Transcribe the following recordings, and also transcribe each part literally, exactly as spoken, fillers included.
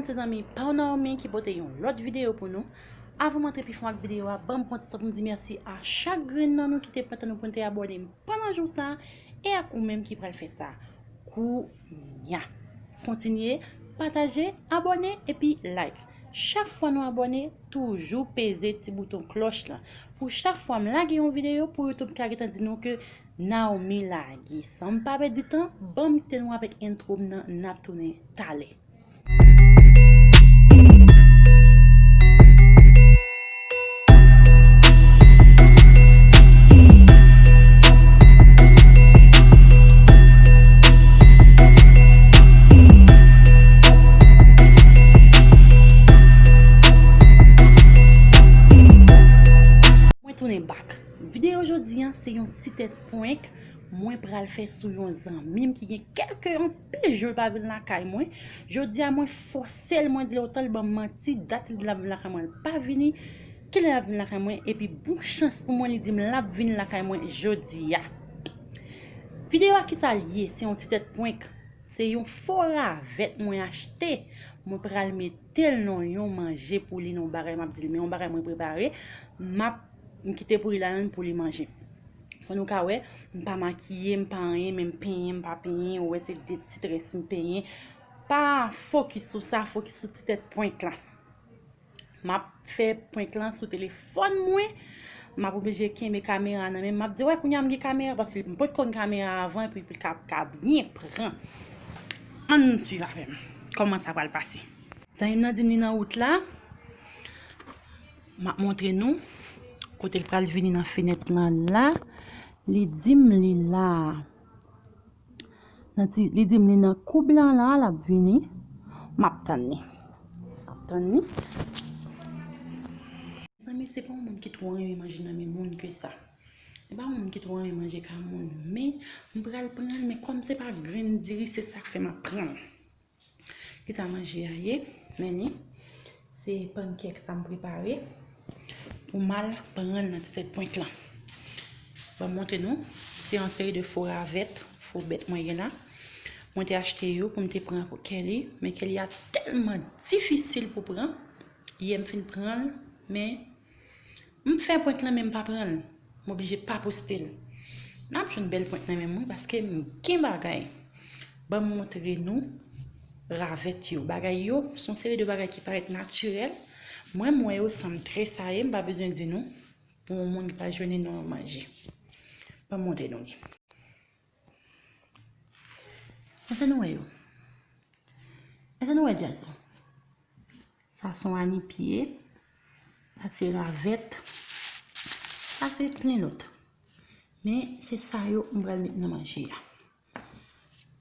Se zanmi pa w Naomi ki pote yon lòt videyo pou nou. Avan m antre pi fon ak videyo a, ban m pran ti tan pou m di mèsi a chak grenn nan nou ki te pran tan nou pou n te abòne m pandan jou sa a, e ak ou menm ki pral fè sa kounya. Kontinye pataje, abòne epi like. Chak fwa nou abòne, toujou peze ti bouton klòch lan. Pou chak fwa m lage yon videyo, pou YouTube ka gentan di nou ke Naomi lage. San m pa pèdi tan, ban m kite nou avèk entwo m nan, n ap tounen talè. Mwen tounen back. Videyo jodi a se yon ti tèt prank mwen pral fè sou yon zanmi m ki gen kèlke anpil jou l pa vin lakay mwen. Jodi a mwen fòse l, mwen di l otan l ban m manti, dat li di l ap vin lakay mwen, l pa vini. Kilè l ap vin lakay mwen? Epi bon chans pou mwen, li di m l ap vin lakay mwen jodi a. Videyo a kisa l ye? Se yon ti tèt prank. Se yon fo ravèt mwen achte. Mwen pral mete l nan yon manje pou li, nan yon bagay m ap di l, men yon bagay mwen prepare. M ap, m kite pou li la menm pou li manje. Fò nou ka wè, m pa makiye, m pa anyen, men m penyen, m pa penyen, ou wè se de ti très m penyen. Pa fokis sou sa, fokis sou ti tèt prank la. M ap fè prank lan sou telefòn mwen. M ap oblije kenbe kamera nan men m. M ap di, wè, kounye a m gen kamera, paske m pot konn kamera avan, epi pou l ka, ka byen pran. Ann swiv avè m. Kòman sa pral pase? Zanmi m nan di m li nan wout la. M ap montre nou kote l pral vini nan fenèt lan la. Li di m li la. Nan ti, li di m li nan koub lan la, l ap vini. M ap tann li. M ap tann li. Zanmi, se pa yon moun ki twò renmen manje nan men moun ke sa. Se pa yon moun ki twò renmen manje ka moun. Men, m pral pran l, men kòm se pa grenn diri, se sa k fè m ap pran l. Kisa manje a ye? Men li, se pankèk sa m prepare pou m al pran nan ti tèt prank lan. Ban m montre nou, se yon seri de fo ravèt, fo bèt mwen gen la. Mwen te achte yo pou m te pran pou Kelly, men Kelly a tèlman difisil pou pran. Yè m fin pran l, men M fè prank lan, men m pa pran l. M oblije pa poste l. N ap jwenn bèl prank nan men mwen paske m gen bagay. Ban m montre nou ravèt yo. Bagay yo, se yon seri de bagay ki parèt natirèl. Mwen, m wè yo sanm tresaye, m pa bezwen di nou. Pou yon moun ki pa jwenn li nan yon manje. Ban m montre nou li. Èske nou wè yo? Èske nou wè djaz la? Sa se yon anipye. Sa se ravèt. Sa se plen lòt. Men se sa yo m pral met nan manje a.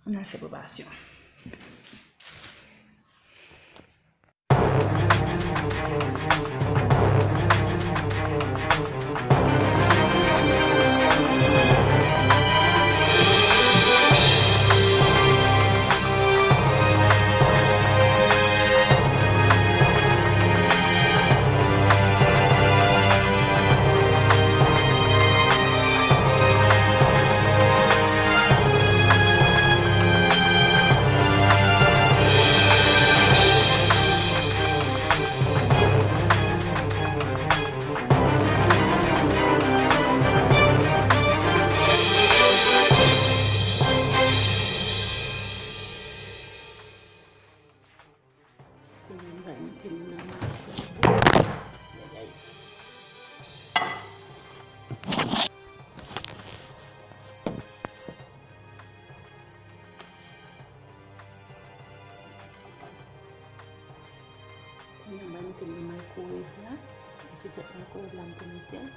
Ann al fè preparasyon. Kounye a m pral mete l nan manje. Bagay. Kounye a m pral mete l nan microwave la. Se sou tèt microwave la m te mete l.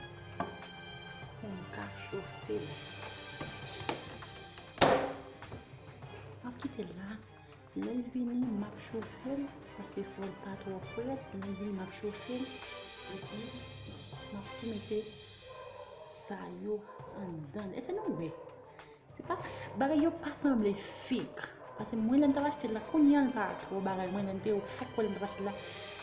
Pou m ka chofe l. M ap kite l la. Lè l vini, m ap chofe l, paske fò l pa twò frèt. Lè l vini, m ap chofe l, epi m ap tou mete sa yo anndan l. Èske nou wè? Se pa, bagay yo pa sanble fake. Paske mwen, lè m t ap achte l la, kounye a l pa twò bagay. Mwen, lè m te fèk wè lè m t ap achte l la,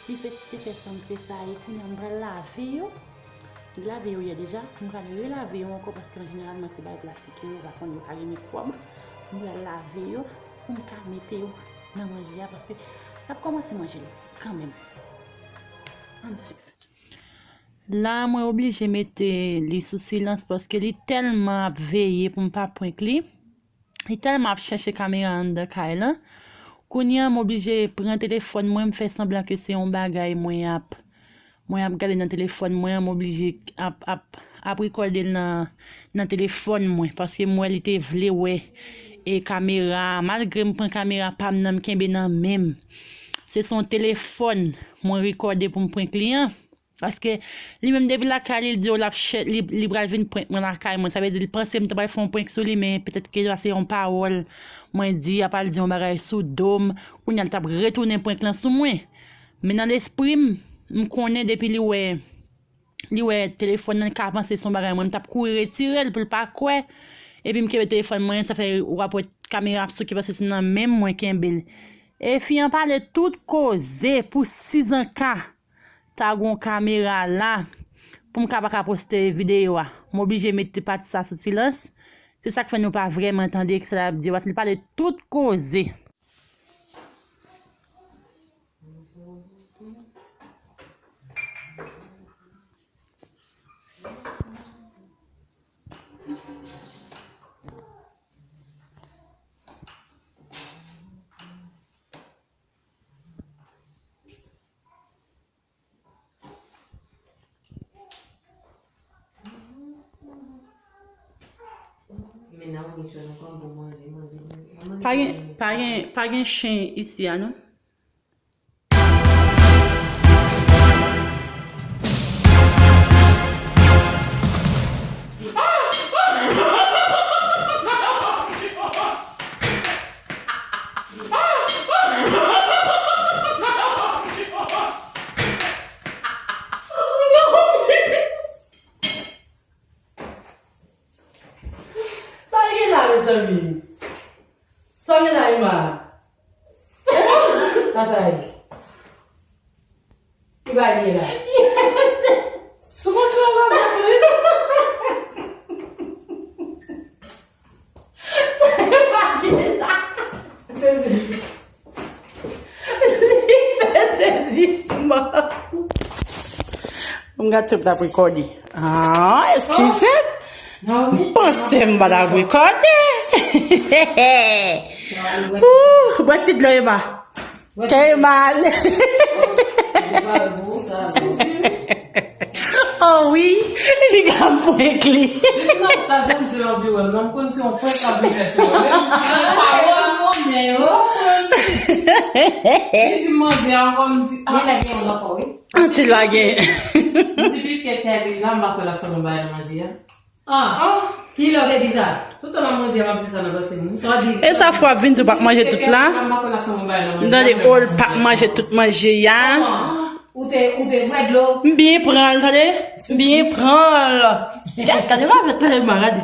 li fèk te fè sanm tresaye. Kounye a m pral lave yo. M te lave yo yè deja, m pral relave yo ankò paske an jeneralman se bagay plastik yo, yo pa konn, yo pa gen mikwòb. M pral lave yo pou m ka mete yo nan manje a paske L ap kòmanse manje l kanmenm. Ann swiv. La, mwen oblije mete li sou silans paske li tèlman ap veye pou m pa prank li. Li tèlman ap chèche kamera anndan kay lan. Kounye a, m oblije pran telefòn mwen, m fè sanblan ke se yon bagay mwen ap, mwen ap gade nan telefòn mwen an, m oblije ap, ap, ap rekòde l nan, nan telefòn mwen, paske m wè li te vle wè e kamera, malgre m pran kamera pa m nan, m kenbe nan men m. Se sou yon telefòn mwen rekòde pou m prank li an. Paske li menm depi lakay li, li di w l ap chè, li, li pral vin prank mwen lakay mwen. Sa vle di li panse m ta pral fè yon prank sou li, men petèt ke sa se yon pawòl mwen di, a pral di yon bagay sou do m. Kounye a l t ap retounen prank lan sou mwen. Men nan lespri m, m konnen depi li wè, li wè telefòn nan, li ka panse se yon bagay mwen, m t ap kouri retire l pou l pa kwè. Epi m kenbe telefòn mwen, sa fè w ap wè kamera ap souke paske se nan men m mwen kenbe l. E fi an pale tout koze pou sizanka ta gon kamera la pou m ka pa ka poste videyo a. M oblije mete pati sa sou silans. Se sa k fè nou pa vrèman tande kisa l ap di yo, paske li pale tout koze. Pa gen, pa gen, pa gen chen isi a, non? Sa gen la, mezanmi? Sa gen la, Emma? Sa sa ye? Ki bagay li ye la? Sou konn sa la, mezanmi? Sezi. Li fè sezisman. M gad si m t ap rekòde. Ah, eskize m. M panse m pa t ap rekòde. Ooh, bwè ti dlo, Emma. Kè Emma ale. Oh wi, li ka prank li. Li di non, pa janm di l anvi wè m non, m konn se yon prank l ap vin fè sou mwen. Menm pawòl. Li di manje ankò, m di, ah. Gen nèg gen yon ankò, wi. Antil pa gen. M di piske tè li la, m pa kwè l ap fè m yon bagay nan manje a. Ah, ki lè w te di sa? Tout tan l ap manje a, m ap di sa nan panse m, wi. Sa w di? E sa fwa ap vin di w p ap manje tout la? M tande, o, l p ap manje tout manje a. Ou te, ou te bwè dlo? M byen pran l, tande? M byen pran l. Gade, gade, pa met la, Emma, gade.